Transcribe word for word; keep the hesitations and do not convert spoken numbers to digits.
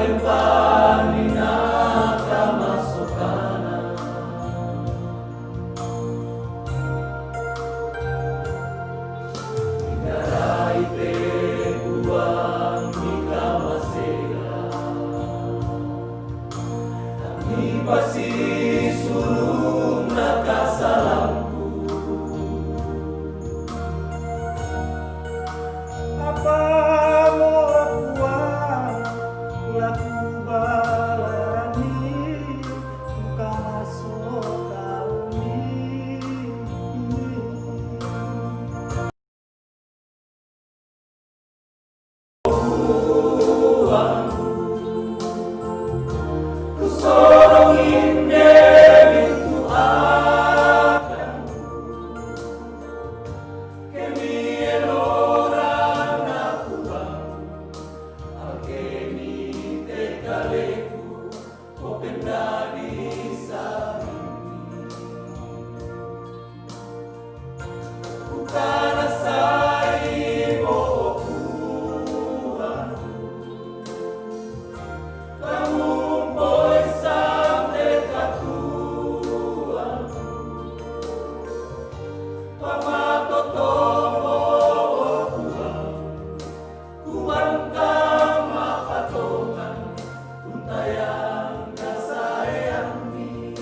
Pani na ka maso Kana. Indarai pe kuang ni ka masera. Ni pasi sulung na ka salamku. Apa mo kuang laku balarani, ku ka maso kau ni. Ku sorong inde mintu akan. Kemi elora na kuang, akemi te kaleku, o pendadi sa. Ku kana sai mo kuang. Kamu poi sampe katuan. Pamatotomo kuang. Kuang ka mapatongan. Kuntayang ka sayang ni.